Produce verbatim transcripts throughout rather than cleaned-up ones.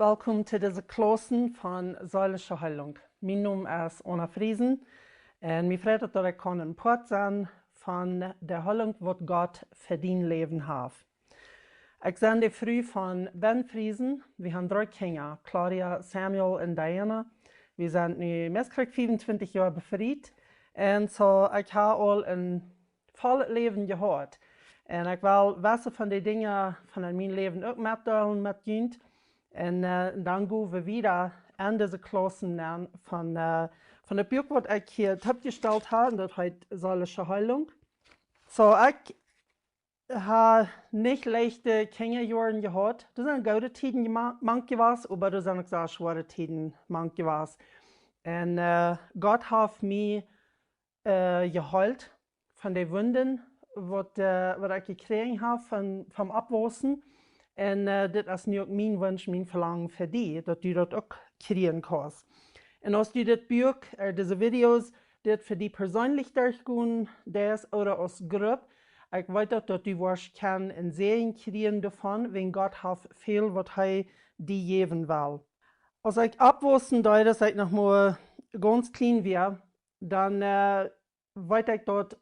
Welkom to dise Klaussen von Seelische Heilung. Mien Nomen es Anna Friesen un mie freit daut, daut ekj kaun een Poat sennen von de Heilung, waut Gott fa dien Läwen haft. Ekj sie de Fru von Ben Friesen. Wie haben dree Kjinja, Claudia, Samuel un Diana. Wie sent nu meist krakjt fiefuntwintich Joa befriet. Un soo, ekj hab aul een vollet Läwen jehaut. Un ekj well waut von de Dinja von mien Läwen uk metdeelen met junt. Un, äh, dan go wie wieda aun dise Klaussen aun von, äh, von daut Buak, waut ekj hia oppjestalt hab, un daut heet Seelische Heilung. Soo, ekj hab nich leichte Kjinjajoaren jehaut. Doa sent goode Tieden jema-, mank jewast, oba doa sent uk sea schwoare Tieden mank jewast. Un, äh, Gott haft mie, äh, jeheelt von de Wunden, waut, äh, waut ekj jekjräajen hab von, vom Oppwaussen. Un, äh, dit es nu uk mien Wunsch, mien Velangen fa die, daut du daut uk kjrieen kaust. Un aus du dit Buak, äh, dise Videos, dit fa die perseenlich derchgonen deist ooda aus Grupp, ekj weet daut, daut du woascht kjennen een Säajen kjrieen doavon, wiels Gott haft väl, waut hee die jäwen well. Aus ekj oppwaussen deed, aus ekj noch mau gaunz kjlien wia, dan, äh, weet ekj daut,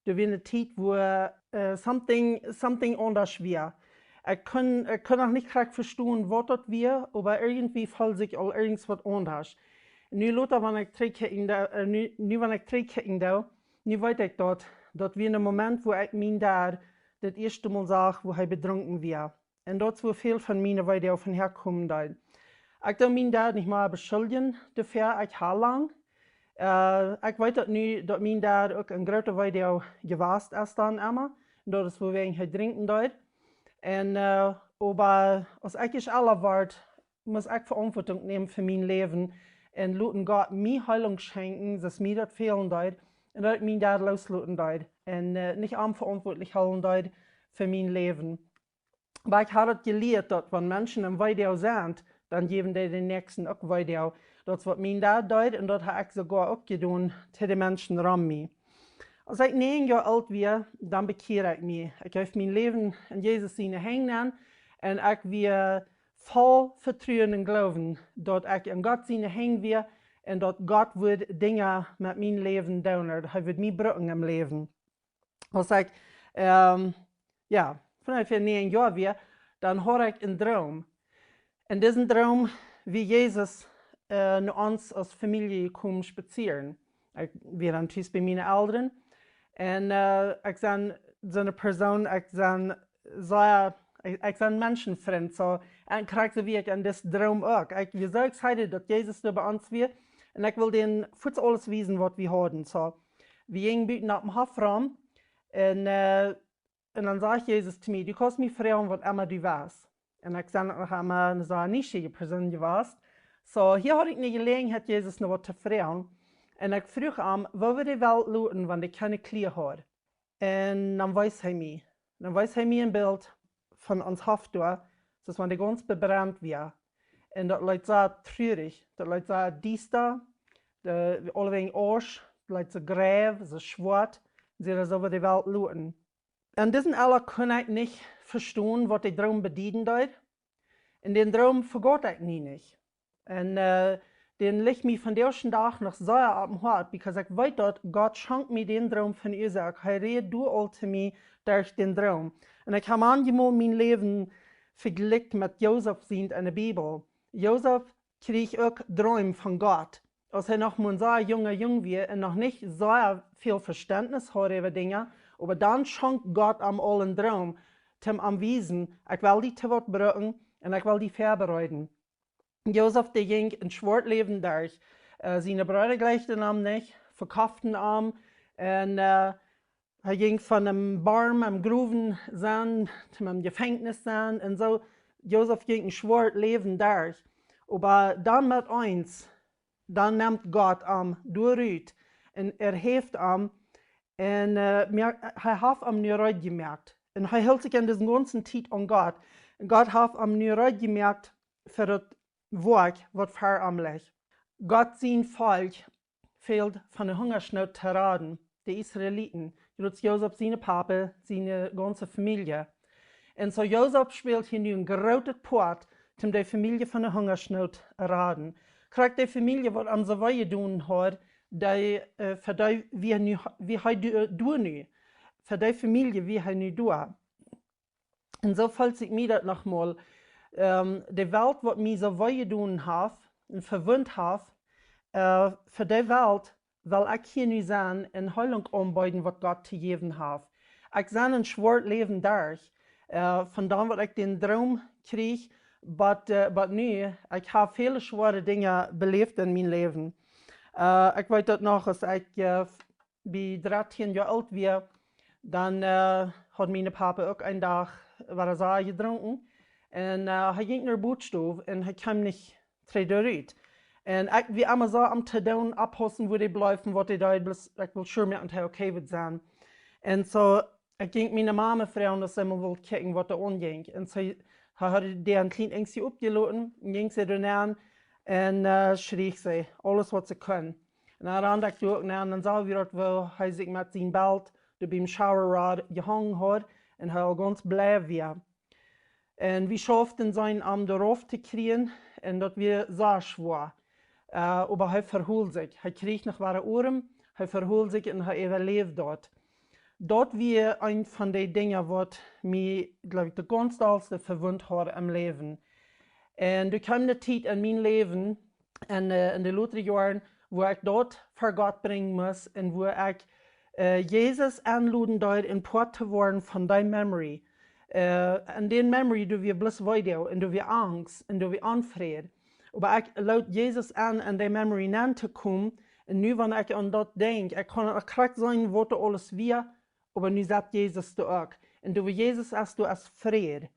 doa wia eene Tiet, wua, äh, something, something aundasch wia. Ekj kunn, ekj kunn noch nich krakjt vestonen, waut daut wia, oba irjentwoo feeld ekj aul irjent waut aundasch. Nu lota, wan ekj trigjkjikjen doo, äh, nu, nu wan ekj trigjkjikjen doo, nu weet ekj daut, daut wia een Moment, wua ekj mien Dad daut ieeschte Mol sach, wua hee bedrunken wia. Un daut es, wua väl von miene Weedoag von häakomen deed. Ekj doo mien Dad nich mea beschuljen doafäa, ekj hab lang. Äh, ekj weet daut nu, daut mien Dad uk een groota Weedoag jewast es dan emma. Un daut es, wuawäajen hee drinkjen deed. Un, äh, oba aus ekj ieescht ella wort, must ekj Veauntwuatunk nämen fa mien Läwen un loten Gott mie Heilung schenkjen, soo aus mie daut fälen deed, un daut ekj mien Dad loosloten deed un, äh, nich am veauntwuatlich hoolen deed fa mien Läwen. Oba ekj hab daut jelieet, daut wan Menschen een Weedoag sent, dan jäwen dee dän Näakjsten uk Weedoag. Daut es, waut mien Dad deed, un daut hab ekj soogoa uk jedonen to de Menschen rom mie. Aus ekj näajen Joa oolt wia, dan bekjieed ekj mie. Ekj jeef mien Läwen en Jesus siene Henj aun, un ekj wia voll Vetruen un Gloowen, daut ekj en Gott siene Henj wia un daut Gott wudd Dinja met mien Läwen doonen, daut hee wudd mie brucken em Läwen. Aus ekj, ähm, jo, von onjefäa näajen Joa wia, dan haud ekj een Droom. En disen Droom wia Jesus, äh, no ons aus Famielje jekomen spazieren. Ekj wia dan tus bie miene Elren. Un, äh, ekj sie soone Persoon, ekj sie sea, ekj, ekj sie Menschenfrint, soo, un krakjt soo wia ekj en disen Droom uk. Ekj wia soo excited, daut Jesus doa bie ons wia. Un ekj wull dän fuaz aules wiesen, waut wie hauden. Soo, wie jinjen buten opp dän Hoff rom. Un, äh, un dan säd Jesus to mie: "Du kaust mie froagen, waut emma du west." Un ekj sie noch emma eene sea nieschieje Persoon jewast. Soo, hia haud ekj eene Jeläajenheit, Jesus noch waut to froagen. Un ekj fruach am, woo wie de Welt loten, wan dee kjeene Kjlia haud. Un dan wees hee mie, dan wees hee mie een Bilt von ons Hoff doa, soo aus wan dee gaunz bebrennt wia. Un daut leet sea trurich, daut leet sea diesta, de, aulawäajen Asch, daut leet soo grauw, soo schwoat, säd hee: "Soo woat de Welt loten." En disen Ella kunn ekj nich vestonen, waut de Droom bedieden deed. Un dän Droom vegaut ekj nie nich. Un, äh, dän licht mie vondoag dän Dach noch sea oppem Hoat, because ekj weet, daut Gott schonk mie dän Droom von Isaak. Hee räd doa aul to mie derch dän Droom. Un ekj hab eenjemol mien Läwen vejlikjt met Josef sient en de Bibel. Josef kjrieech uk Dreem von Gott, aus hee noch mau een sea junga Jung wia un noch nich sea väl Vestentnis haud äwa Dinja, oba dan schonk Gott am aul een Droom, toom am wiesen: "Ekj well die to waut brucken un ekj well die väabereiden." Josef, dee jinkj een schwoat Läwen derch. Äh, siene Breeda jlikjten am nich, vekoften am, un, äh, hee jinkj von een Borm em Growen sennen, toom em Jefenkjnis sennen, un soo, Josef jinkj een schwoat Läwen derch. Oba dan met eent, dan nemt Gott am doa rut un erhäft am un, äh, moakt, hee haft am nu reed jemoakt. Un hee hilt sikj en dise gaunze Tiet aun Gott. Un Gott haft am nu reed jemoakt fa daut Woakj, waut ver am licht. Gott sien Volkj fäld von de Hungasnoot to raden, de Israeliten, jrods Josef siene Papa, siene gaunze Famielje. Un soo Josef spält hia nu een grootet Poat toom de Famielje von de Hungasnoot raden. Krakjt de Famielje, waut am soo wee jedonen haud, dee, äh, fa dee wia nu, wia hee du-, doa nu. Fa dee Famielje wia hee nu doa. Un soo felt sikj mie daut noch mol, ähm, de Welt, waut mie soo wee jedonen haft un vewunt haft, äh, fa dee Welt well ekj hia nu sennen un Heilunk aunbeeden, waut Gott to jäwen haft. Ekj sie een schwoaret Läwen derch, äh, von dan, waut ekj dän Droom kjrieech, bat, äh, bat nu. Ekj hab väle schwoare Dinja beläft en mien Läwen. Äh, ekj weet daut noch, aus ekj, äh, bie dartieen Joa oolt wia, dan, äh, haud mien Papa uk een Dach wada sea jedrunken. Un, äh, hee jinkj no de Bodstow un hee kjeem nich trigj doa rut. Un ekj wia emma soo aum to doonen, oppaussen, wua dee bleef un waut dee deed, bat ekj wull sure moaken, daut hee okay wudd sennen. Un soo, ekj jinkj miene Mame froagen, aus see mol wull kjikjen, waut doa aunjinkj. Un see, hee haud dee een kjlien Enjstje oppjeloten, un jinkj see doa nenn un, äh, schrieech see aules, waut see kunn. Un dan rand ekj doa uk nenn, un dan sach wie daut, woo hee sikj met sien Belt doa biem shower rod jehongen haud, un hee aul gaunz bleich wia. Un wie schauften seenen, am doa rauf to kjrieen, un daut wia sea schwoa. Äh, oba hee vehool sikj. Hee kjrieech noch wada Odem, hee vehool sikj un hee äwaläwd daut. Daut wia eent von de Dinja, waut mie, jleew ekj, daut gaunz dollste vewunt haud em Läwen. Un doa kjeem ne Tiet en mien Läwen, en, äh, en de latste Joaren, wua ekj daut ver Gott brinjen must un wua ekj, äh, Jesus enloden deed, een Poat to woaren von dee memory. Äh, en dee memory, doa wia bloos Weedoag un doa wia Angst un doa wia Onfräd. Oba ekj lood Jesus en, en dee memory nenn to komen. Un nu, wan ekj aun daut denkj, ekj kaun daut krakjt seenen, waut doa aules wia, oba nu sett Jesus doa uk. Un doa, wua Jesus es, doa es Fräd.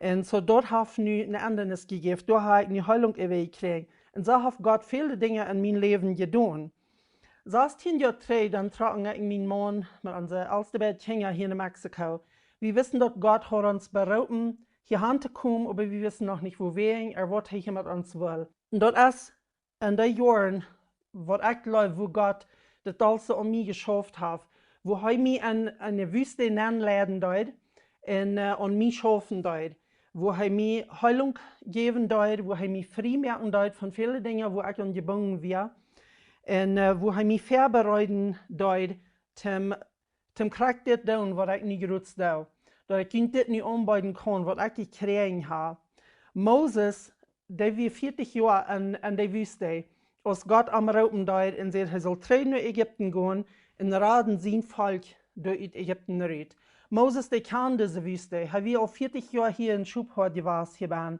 Un soo, daut haft nu ne Endanis jejäft. Doa hab ekj nu Heilunk äwa jekjräajen. Un soo haft Gott väle Dinja en mien Läwen jedonen. Sastieen Joa trigj, dan trocken ekj un mien Maun met onse elste beid Kjinja hia no Mexiko. Wie wisten, daut Gott haud ons beroopen, hia han to komen, oba wie wisten noch nich, wuawäajen, ooda waut hee hia met ons wull. Un daut es en dee Joaren, waut ekj jleew, wua Gott daut aulsoo aun mie jeschauft haft, wua hee mie en, en de Wüste nenn leiden deed un, äh, aun mie schaufen deed, wua hee mie Heilunk jäwen deed, wua hee mie frie moaken deed von väle Dinja, wua ekj aun jebungen wia, un, äh, wua hee mie väabereiden deed, toom toom krakjt dit doonen, waut ekj nu jrods doo. Daut ekj junt dit nu aunbeeden kaun, waut ekj jekjräajen hab. Moses, dee wia vieetich Joa en, en de Wüste, aus Gott am roopen deed un säd, hee sull trigj no Ägipten gonen un raden sien Volkj doa ut Ägipten rut. Moses, dee kjand dise Wüste. Hee wia aul vieetich Joa hia en Schophoad jewast hia bie.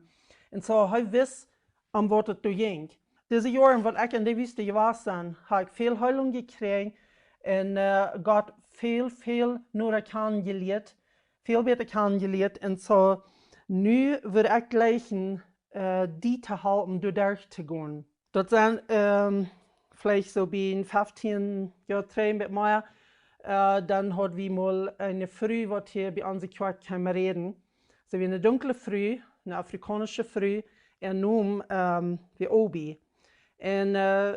Un soo, hee wist, om waut et doa jinkj. Dise Joaren, waut ekj en de Wüste jewast sie, hab ekj väl Heilunk jekjräajen un, äh, Gott väl, väl noda kjanen jelieet, väl bäta kjanen jelieet. Un soo, nu wudd ekj jleichen, äh, die to halpen, doa derch to gonen. Daut sent, ähm, veleicht soo bie een feftieen Joa trigj, een bät mea, äh, dan haud wie mol eene Fru, waut hia bie onse Kjoakj kjeem räden. See wia eene dunkle Fru, eene afrikaunische Fru, äa Nomen, ähm, wia Obi. Un, äh,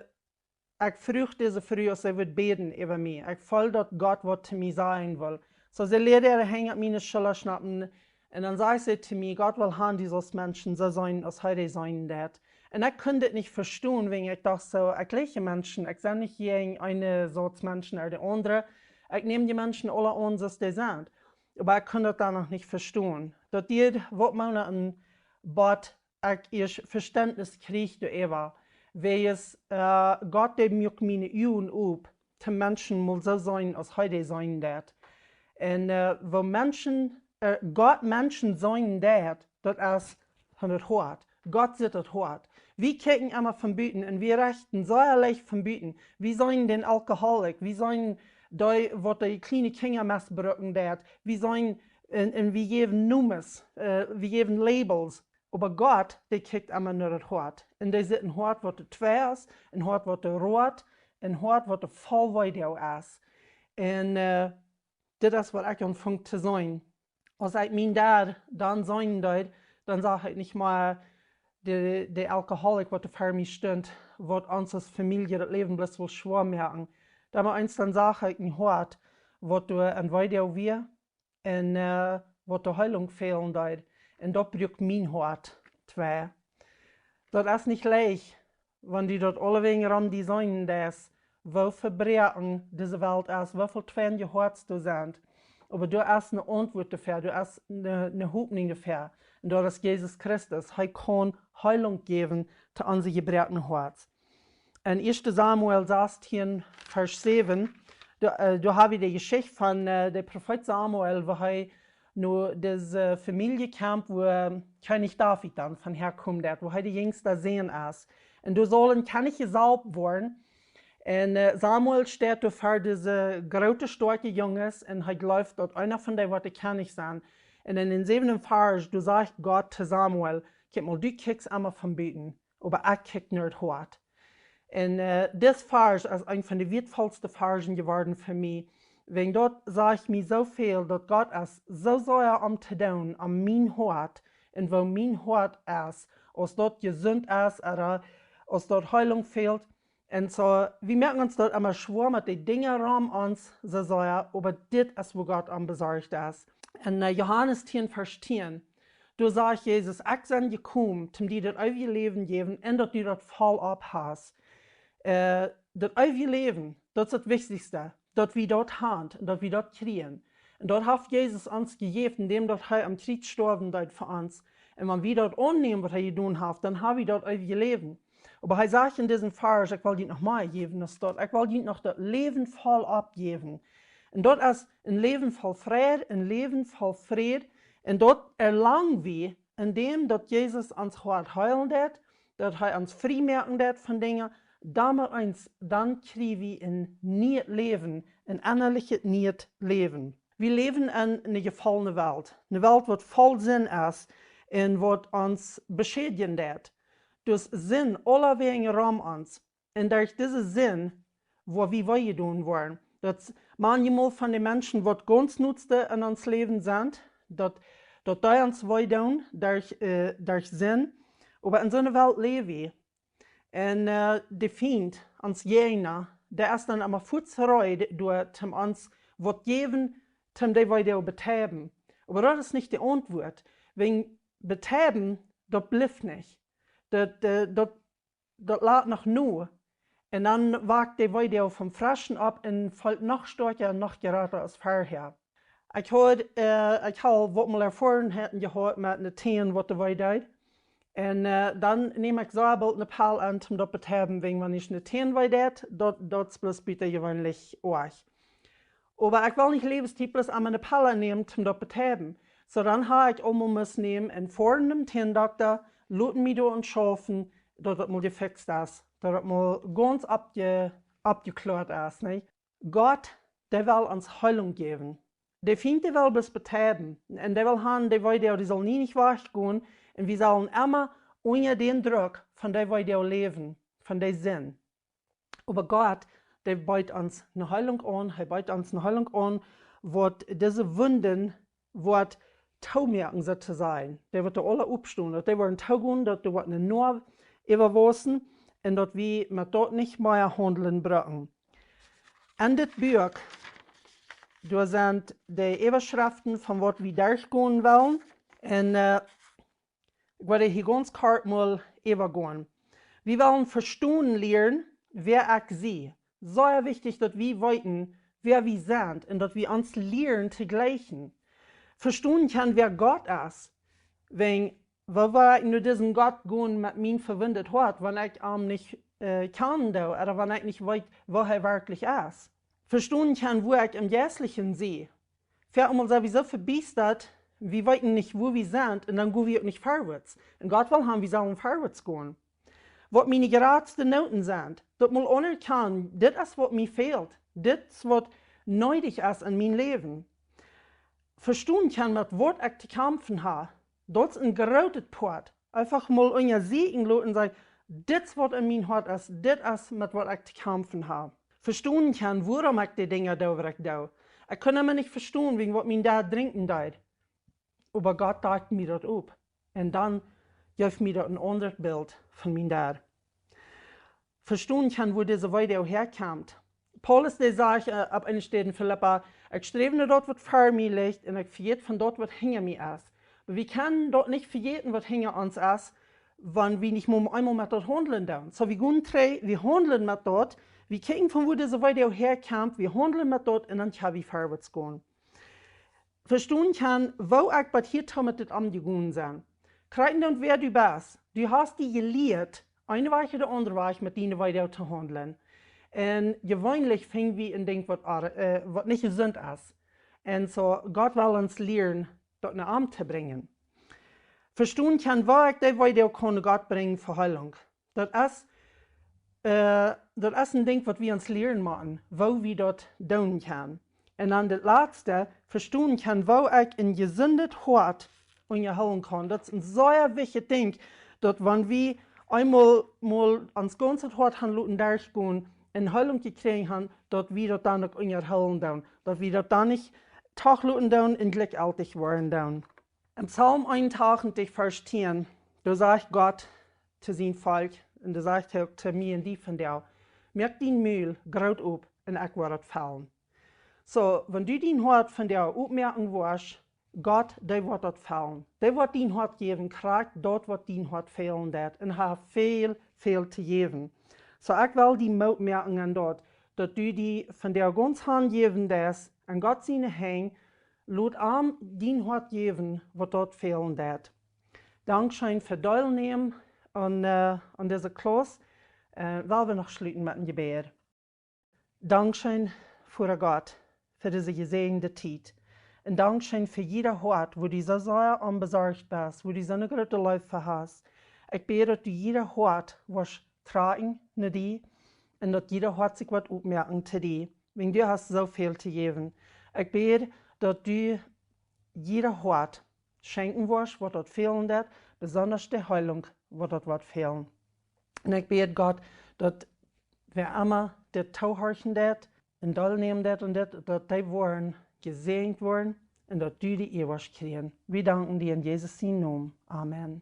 ekj fruach dise Fru, aus see wudd bäden äwa mie. Ekj feeld, daut Gott waut to mie sajen wull. Soo, see leet äare Henj opp miene Schulla schnappen un dan säd see to mie: "Gott well han, du saust Menschen soo seenen, aus hee dee seenen deed." Un ekj kunn dit nich vestonen, wiels ekj docht soo: "Ekj jleich Menschen, ekj sie nich jäajen eene Sort Menschen ooda de aundre. Ekj näm dee Menschen aula aun, soo aus dee sent." Oba ekj kunn daut dan noch nich vestonen. Daut dieed waut Moonaten, bat ekj ieescht Vestentnis kjrieech doaräwa, wiels, äh, Gott, dee muak miene Uagen op, to Menschen mol soo seenen, aus hee dee seenen deed. Un, äh, woo Menschen, äh, Gott Menschen seenen deed, daut es von daut Hoat. Gott sitt daut Hoat. Wie kjikjen emma von buten un wie rechten sea leicht von buten. Wie seenen dän Alkoholik, wie seenen dee, waut dee kjliene Kjinja mesbruken deed. Wie seenen, un, un wie jäwen Nomes, äh, wie jäwen Labels. Oba Gott, dee kjikjt emma no daut Hoat. Un dee sitt een Hoat, waut doa twei es, een Hoat, waut doa roat, een Hoat, waut doa voll Weedoag es. Un, äh, dit es, waut ekj aunfunk to seenen. Aus ekj mien Dad dan seenen deed, dan sach ekj nich mea dee, dee Alkoholik, waut doa ver mie stunt, waut ons aus Famielje daut Läwen bloos wull schwoa moaken. Dan mau eens, dan sach ekj een Hoat, waut doa een Weedoag wia, un, äh, waut de Heilunk fälen deed. Un daut bruak mien Hoat. twee. Daut es nich leicht, wan du daut aulewäajen rom designen deist, woo vebroaken dise Welt es, woo väl Twien jehorst doa sent. Oba doa es eene Auntwuat doafäa, doa es eene, eene Hopninj doafäa. Un daut es Jesus Christus. Hee kaun Heilunk jäwen to onse jebroakne Hoaten. En 1. Samuel 16, Vers 7, doa, äh, doa haben wie die Geschichte von äh, dem Prophet Samuel, wo er nu dise Familie kjemt, wo äh, König David dan von herkommt, wo er de jinjsta Sän es. Un doa saul een König jesalbt woaren. Un äh, Samuel steit doa ver dise groote, stoakje Junges un hee jleeft, daut eena von dee woat de König sennen. Un en dän säwenden Varsch, doa sajcht Gott to Samuel: "Kjikj mol, du kjikjst emma von buten, oba ekj kjikj no daut Hoat." Un äh, dis Varsch es een von de wieetvollste Varschen jeworden fa mie. Wäajen daut sajcht mie soo väl, daut Gott es soo sea om to doonen om mien Hoat un woo mien Hoat es, aus daut jesunt es ooda aus daut Heilunk fält. Un soo, wie moaken ons daut emma schwoa met de Dinja rom ons, soo sea, oba dit es, woo Gott om besorcht es. En äh, Johanes 10, Vers 10, doa sajcht Jesus: "Ekj sie jekomen, om die daut eewje Läwen jäwen un daut du daut voll opp hast." Äh, daut eewje Läwen, daut es daut Wichtichste, daut wie daut haben un daut wie daut kjrieen. Un daut haft Jesus ons jejäft, endäm daut hee aum Kjriez stoawen deed fa ons. Un wan wie daut aunnämen, waut hee jedonen haft, dan haben wie daut eewje Läwen. Oba hee sajcht en disen Varsch: "Ekj well junt noch mea jäwen aus daut. Ekj well junt noch daut Läwen voll opp jäwen." Un daut es een Läwen voll Fräd, een Läwen voll Fräd. Un daut erlangen wie, endäm daut Jesus ons Hoat heelen deed, daut hee ons frie moaken deed von Dinja, dan met eens, dan kjrie wie een nieet Läwen, een ennalichet nieet Läwen. Wie läwen en eene jefollne Welt, eene Welt, waut voll Sind es un waut ons beschädjen deed. Doa es Sind aulewäajen rom ons. Un derch dise Sind woa wie wee jedonen woaren. Daut es manchmol von de Menschen, waut gaunz notstet en ons Läwen sent, daut, daut dee ons wee doonen derch, äh, derch Sind. Oba en soone Welt läw wie. Un äh, de Fient, ons Jäajna, dee es dan emma fuaz reed, doa om ons waut jäwen, om dee wee to betäuben. Oba daut es nich de Auntwuat. Wäajen betäuben, daut blift nich. Daut, äh, daut, daut lat noch no. Un dan wakt dee wee doa vom Freschen opp un felt noch stoakja un noch jrata aus verhäa. Ekj haud, äh, ekj haud waut mol Erfoarenheiten jehaut met eene Tähn, waut doa wee deed. Un äh, dan neem ekj soo boolt eene Pell aun, om daut betäuben, wäajen wan ekj eene Tähn wee deed, daut, daut es bloos bie de jeweenlich oajch. Oba ekj well nich Läwenstiet bloos aun miene Pellen nämen, om daut betäuben. Soo dan hab ekj aulemol must nämen un foaren nom Tändokta, loten mie doa aun schaufen, daut daut mol jefixt es, daut daut mol gaunz oppje-, oppjekloat es, nä? Gott, dee well ons Heilunk jäwen. De Fient, dee well bloos betäuben, un dee well han, dee wee doa, dee saul nie nich wajchgonen, un wie sellen emma unja dän Drock von dee wee doa läwen, von dee Sind. Oba Gott, dee beet ons eene Heilunk aun, hee beet ons eene Heilunk aun, waut dise Wunden woat toomoaken, soo to sajen. Dee woat doa aula oppstonen, daut dee woaren toogonen, daut doa woat eene Noaw äwawaussen un daut wie met daut nich mea haundlen brucken. En dit Buak, doa sent de Äwaschreften von waut wie derchgonen wellen. Un äh, ekj woa hia gaunz kort mol äwagonen. Wie wellen vestonen lieren, wäa ekj sie. Sea wichtich, daut wie weeten, wäa wie sent un daut wie ons lieren to jlikjen. Vestonen kjennen, wäa Gott es. Wäajen, woo woa ekj no disen Gott gonen met mien vewundet Hoat, wan ekj am nich äh, kjanen doo, ooda wan ekj nich weet, woo hee werkjlich es? Vestonen kjennen, woo ekj em Jeistlichen sie. Väl mol sent wie soo vebiestat, wie weeten nich, woo wie sent, un dan go wie uk nich verwoats. Un Gott well han, wie sellen verwoats gonen. Waut miene jratste Noten sent, daut mol aunerkjanen, dit es, waut mie fält, dit es, waut needich es en mien Läwen. Vestonen kjennen, met waut ekj to kjamfen hab, daut es een grootet Poat. Eefach mol unjasieekjen loten un sajen: "Dit es, waut en mien Hoat es, dit es, met waut ekj to kjamfen hab." Vestonen kjennen, wuarom ekj de Dinja doo, waut ekj doo. Ekj kaun emma nich vestonen, wäajen waut mien Dad drinkjen deed. Oba Gott deekt mie daut opp. Un dan jeft mie daut een aundret Bilt von mien Dad. Vestonen kjennen, wua dise Wee doa häakjemt. Paulus, dee sajcht äh, opp eene Städ en Filippa: "Ekj sträw no daut, waut ver mie licht, un ekj vejät von daut, waut hinja mie es." Oba wie kjennen daut nich vejäten, waut hinja ons es, wan wie nich mau eemol met daut haundlen doonen. So, wie gonen trigj, wie haundlen met daut, wie kjikjen von wua dise Weedoag häakjemt, wie haundlen met daut un dan kjenn wie verwoats gonen. Vestonen kjennen, woo ekj bat hia too met dit omjegonen sie. Krakjt endoont wäa du best, du hast die jelieet, eene Wajch ooda aundre Wajch met diene Weedoag to haundlen. Un jeweenlich finj wie een Dinkj waut, ar- äh, waut nich jesunt es. Un so, Gott well ons lieren, daut no am to brinjen. Vestonen kjennen, woo ekj dee Weedoag kaun no Gott brinjen fa Heilunk. Daut es, äh, daut es een Dinkj waut wie ons lieren motten, woo wie daut doonen kjennen. Un dan daut latste, vestonen kjennen, woo ekj een jesundet Hoat unjahoolen kaun. Daut es een sea wichtjet Dinkj, daut wan wie eemol mol ons gaunzet Hoat han loten derchgonen un Heilunk jekjräajen han, daut wie daut dan uk unjahoolen doonen. Daut wie daut dan nich toch loten doonen un jlikjjeltich woaren doonen. Em Psalm eenuntachentich, Varsch tieen, doa sajcht Gott to sien Volkj, un doa sajcht hee uk to mie un die vondoag: Moak dien Mul groot op un ekj woa daut fellen. So, wan du dien Hoat vondoag opmoaken woascht, Gott, dee woat daut fellen. Dee woat dien Hoat jäwen, krakjt daut waut dien Hoat fälen deit. Un hee haft väl, väl to jäwen. So, ekj well die Moot moaken aun daut, daut du die vondoag gaunz hanjäwen deist aun Gott siene Henj, lot am dien Hoat jäwen, waut daut fälen deit. Dankscheen fa Deelnämen aun, äh, aun dise Class. Äh, well wie noch schluten met een Jebäd. Dankscheen, Voda Gott, fa dise jesäajende Tiet. Un dankscheen fa jieda Hoat, wua du soo sea onbesorcht best, wua du soone groote Leew fa hast. Ekj bäd, daut du jieda Hoat woascht trakjen no die un daut jieda Hoat sikj woat opmoaken to die. Wiels du hast soo väl to jäwen. Ekj bäd, daut du jieda Hoat schenkjen woascht, waut daut fälen deit, besonda de Heilunk, waut daut woat fälen. Un ekj bäd, Gott, daut wäa emma dit toohorchen deit un deelnämen deit aun dit, daut dee woaren jesäajent woaren un daut du de Ea woascht kjrieen. Wie danken die en Jesus sienen Nomen. Amen.